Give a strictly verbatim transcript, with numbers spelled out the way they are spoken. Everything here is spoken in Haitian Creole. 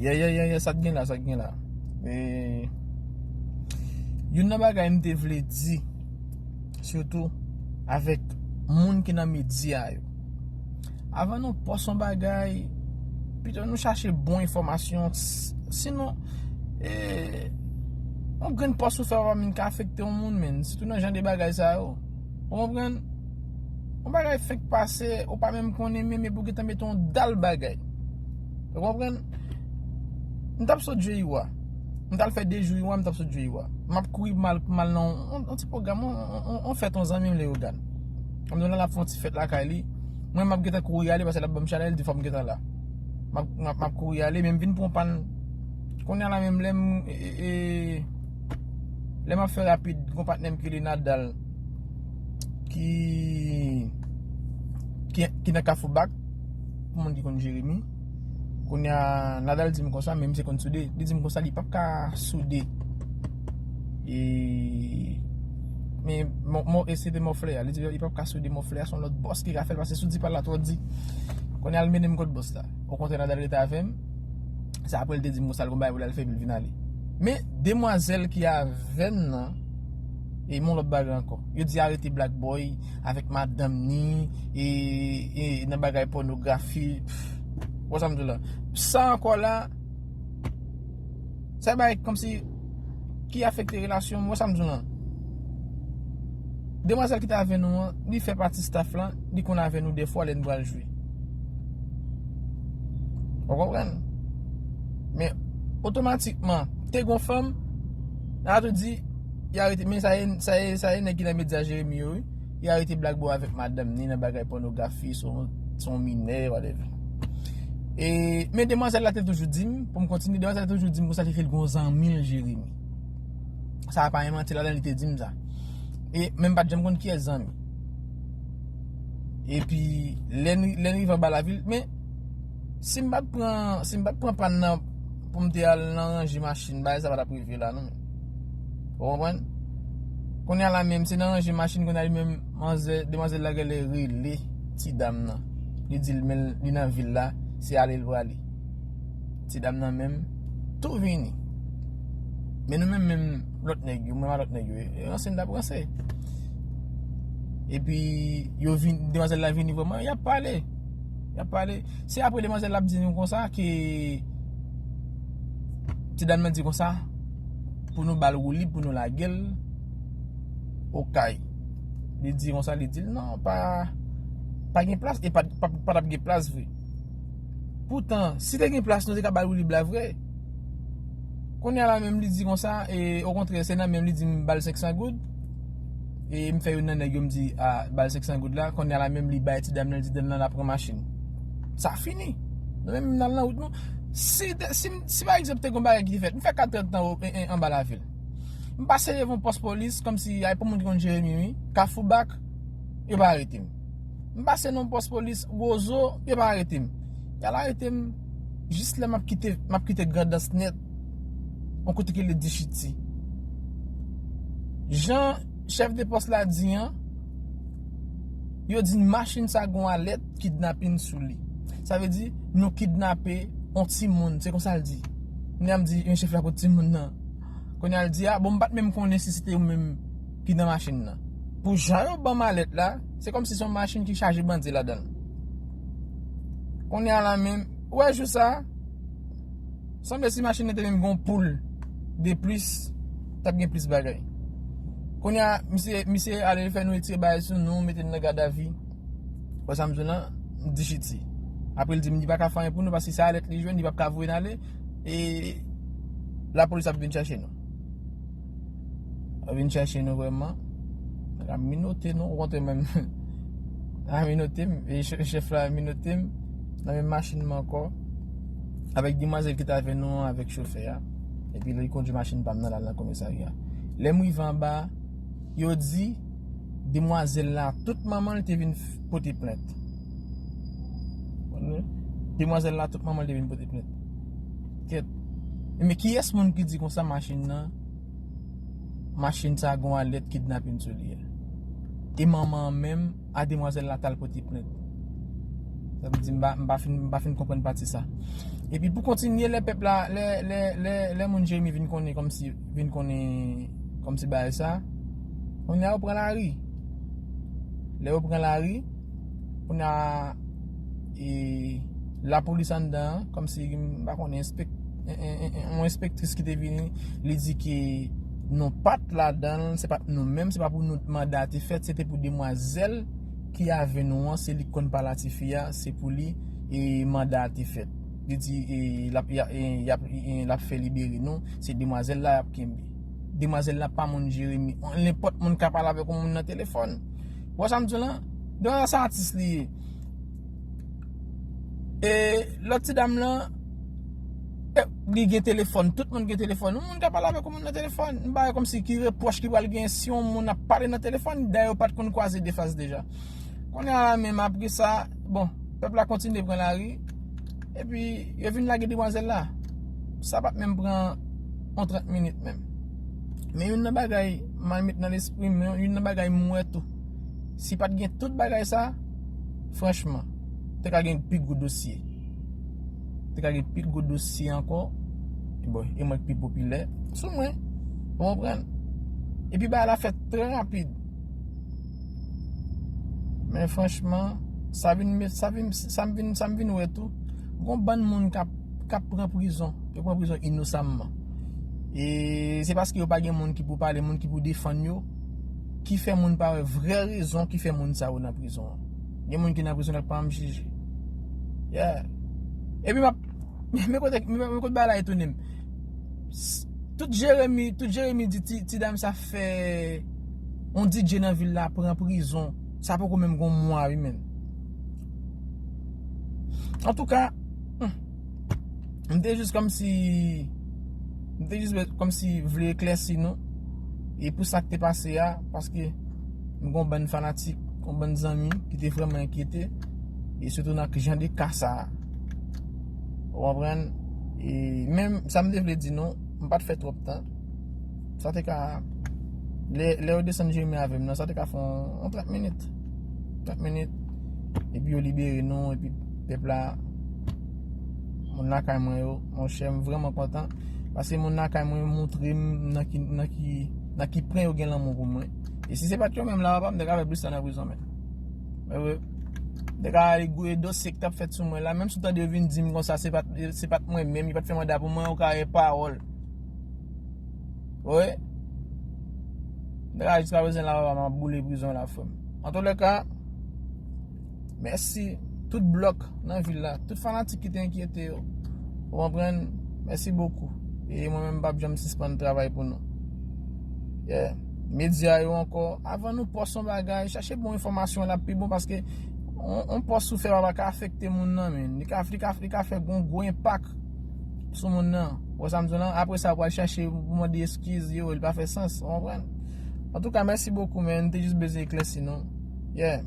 Yè, yè, yè, yè, sa k gen la, sa k gen la. E, youn nan bagay m te vle di, sitou avèk moun ki nan medya yo. Avan nou pòs yon bagay, pito nou chache bon enfòmasyon. S-, sinon, e, yon grenn pòs ou fè w pa menm ka afekte yon moun, menn. Sitou nan jan de bagay sa yo. Ou konprann? Yon bagay fenk pase, ou pa menm konnen menm, epi ou gentan mete yon dal bagay. Ou konprann? M t ap sot jwe Iwa. M t al fè de jou Iwa, m t ap sot jwe Iwa. M ap kouri mal, mal nan yon, yon ti pwogram, yon, yon, yon fèt yon zanmi m Leyogàn. Kòm nou la, l ap fè yon ti fèt lakay li. Mwen, m ap gentan kouri ale, paske l ap ban m chalè, li di fò m gentan la. M ap, m ap, m ap kouri ale, men m vin pran pann. Kounye a la menm, lè m, e, e, e, lè m ap fè rapid, gon patnè m ki rele Nadal, ki, ki, ki nan Kafou Bak, pou moun ki konn Jeremi. Kounye a, Nadal di m konsa, men misye konn soude. Li di m konsa, li p ap ka soude. E, men, mò, mò, e se te mòflè a. Li di, li p ap ka soude mòflè a, se yon lòt bòs ki ka fè l, paske si w di pa l la twò di. Kounye a, l mennen m kot bòs la. Okontrè, Nadal rete avè m. Se apre l te di m konsa, l gon bagay pou l al fè, epi l vin ale. Men, demwazèl ki avè n nan, e m yon lòt bagay ankò. Yo di arete Black Boy avèk madanm ni, e, e nan bagay pònografi. Pff, wè sa m di w la. Sa ankò la, sa bagay kòmsi ki afekte relasyon m, wè sa m di w lan. Demwazèl ki te avè nou an, li fè pati staff lan, li konn avè nou dèfwa lè n pral jwe. Ou konprann? Men, otomatikman, te gon fanm, nan tou di, y arete, men sa ye, sa ye, sa ye nèg ki nan medya Jeremi yo, wi. Y arete Black Boy avèk madanm ni nan bagay pònografi, se yon, se yon minè, whatever. E, men demwazèl la te toujou di m, pou m kontinye, demwazèl la te toujou di m konsa li fè l gon zanmi l Jeremi. Sa pa yon manti ladan, li te di m sa. E, men m pa t janm konn kiyès zanmi. Epi, lè n, lè n rive anba lavil, men, si m pa t pran, si m pa t pran pann nan pou m te al nan ranje machin, bagay sa pa t ap rive la, non. Ou konprann? Kounye a la menm, se nan ranje machin, kounye a li menm, manzè, demwazèl la genlè rele ti dam nan. Li di l, men li nan vil la, se ale l prale. Ti dam nan menm, tou vini. Men nou menm, menm lòt nèg yo, menm a lòt nèg yo, e ranse n t ap ranse. Epi, yo vin, demwazèl la vini vrèman, y ap pale. Y ap pale. Se apre demwazèl la ap di nou konsa ke ti dam nan di konsa, pou nou ba l woulib, pou nou lage l Okay. Li di konsa, li di l, non, pa, pa gen plas, e pa, pa, pa t ap gen plas vre. Poutan, si te gen plas, nou te ka ba l woulib la vre. Kounye a la menm, li di konsa, e, okontrè, se nan menm li di m ba l senk san goud. E m fè youn nan nèg yo, m di, a, ba l senk san goud la. Kounye a la menm, li bay ti dam nan, li di dam nan la pran machin. Sa fini. Nou menm, n al nan wout nou. Si, te- si, si pa egzanp, te gon bagay ki te fèt, m fè kat trant tan o- en- en- anba lavil. M pase devan pòs polis, kòmsi, ay, pou moun ki konn Jeremi, wi, Kafou Bak, yo pa arete m. M pase nan pòs polis, Wozo, yo pa arete m. Y al arete m, jis lè m ap kite, m ap kite Grandans nèt, yon kote ki rele Dichiti. Jan chèf de pòs la di an, yo di n machin sa gon alèt kidnapin sou li. Sa vle di, nou kidnape yon timoun, se konsa l di. Kounye a m di, men chèf la kot timoun nan? Kounye a l di, a, bon, m pa t menm konnen si se te yo menm ki nan machin nan. Pou jan yo ban m alèt la, se kòmsi se yon machin ki chaje bandi ladan l. Kounye a la menm, ou wè jou sa, sanble si machin nan te menm gen yon poul de plis, t ap gen plis bagay. Kounye a, misye, misye ale fè nou retire bagay sou nou, mete n nan gadavi. Wè sa m di w lan, m di Chiti. Apre l di m li pa ka fè anyen pou nou, paske se alèt li jwenn, li p ap ka voye n ale, e lapolis ap vin chache nou. Ap vin chache nou vrèman. Nèg la minote nou, ou kontre menm. Nèg la minote m, e chè- chèf la minote m, nan menm machin mwen ankò, avèk demwazèl ki t avè nou an, avèk chofè a. Epi li kondui machin pa m nan, l al nan komisarya. Lè m rive anba, yo di, demwazèl la, tout manman l te vin f- pote plent. Demwazèl la, tout manman l te vin pote plent. Kèt. Men kiyès moun ki di konsa machin nan, machin sa gon alèt kidnapin sou li a? E manman an menm a demwazèl la t al pote plent. Sa vle di m pa, m pa fin, m pa fin konprann pati sa. Epi pou kontinye, lè pèp la, lè, lè, lè, lè moun Jeremi vin konnen kòmsi, vin konnen kòmsi bagay sa, kounye a yo pran lari. Lè yo pran lari, kounye a, e, lapolis anndan an, kòmsi, m pa konnen, enspek-, en, en, en, en, yon enspektris ki te vini, li di ke nou pa t ladan l, se pa t nou menm, se pa pou nou manda a te fèt, se te pou demwazèl ki avè nou an, se li k konn pale a tifi a, se pou li, e, manda a te fèt. Li di, e, l ap, y a, e, y ap, e, l ap fè libere nou, se demwazèl la y ap kenbe. Demwazèl la pa moun Jeremi. Nenpòt moun ka pale avèk yon moun nan telefòn. Ou wè sa m di w lan? Demwazèl sa atis li ye. E lòt ti dam lan, e, li gen telefòn, tout moun gen telefòn. Yon moun ka pale avèk yon moun nan telefòn. M pa wè kòmsi ki repwòch ki pral gen si yon moun ap pale nan telefòn, dayè yo pa t konn kwaze de fas deja. Kounye a la menm apre sa, bon, pèp la kontinye pran lari, epi yo vin lage demwazèl la. Sa pa t menm pran yon trant minit menm. Men youn nan bagay m al met nan lespri m, youn nan bagay m wè tou. Si pa t gen tout bagay sa, franchman, te ka gen pi gwo dosye. Te ka gen pi gwo dosye ankò. Bon, e mwen ki pi popilè sou mwen. Ou konprann? Epi bagay la fèt trè rapid. Men franchman, sa vin, sa vin, sa m vin, sa m vin wè tou, gon bann moun k ap, k ap pran prizon. Yo pran prizon inosamman. E se paske yo pa gen moun ki pou pale, moun ki pou defann yo, ki fè moun pa wè vrè rezon ki fè moun sa yo nan prizon an. Gen moun ki nan prizon la k pa janm jije. Yeah. Epi m ap, men kote, men kote bagay la etone m. S-, tout Jeremi, tout Jeremi di ti, ti dam sa fè yon D J nan vil la pran prizon. Sa poko menm gon mwa wi menm. Antouka, hmm, m te jis kòmsi, m te jis kòmsi vle eklèsi nou. E pou sa k te pase a, paske m gon bann fanatik, gon bann zanmi ki te vrèman enkyete. E sitou nan jan de ka sa a. Ou konprann? E menm sa m te vle di nou, m pa t fè twòp tan. Sa te ka, lè, lè yo desann Jeremi avè m nan, sa te ka fè yon, yon trant minit. Trant minit. Epi yo libere nou, epi pèp la, moun lakay mwen yo, monchè, m vrèman kontan. Paske moun lakay mwen yo montre m nan ki, nan ki, nan ki pwen yo gen lanmou pou mwen. E si se pa t yo menm la, papa, m te ka fè plis tan nan prizon menm. Mwen, mwen, m te ka ale gouye dosye ki t ap fèt sou mwen la, menm si w tande yo vin di m konsa, se pa t, se pa t mwen menm, yo pa t fè manda pou mwen, ou ka wè pawòl. Wi. M te ka jiska prezan la, papa, m ap boule prizon la, frè m. Antoulèka, mèsi tout blòk nan vil la, tout fanatik ki te enkyete yo. Ou konprann? Mèsi bokou. E mwen menm, m p ap janm sispann travay pou nou. Yeah. Medya yo ankò, avan nou pòs yon bagay, chache bon enfòmasyon la pi bon, paske on, on pòs ou fè pa ka afekte moun nan, men. Li ka, li ka, li ka fè gon gwo enpak sou moun nan. Ou wè sa m di w lan? Apre sa, ou pral chache pou mande eskiz, yo, li pa fè sans, ou konprann? Antouka, mèsi bokou, men. M te jis bezwen eklèsi nou. Yeah.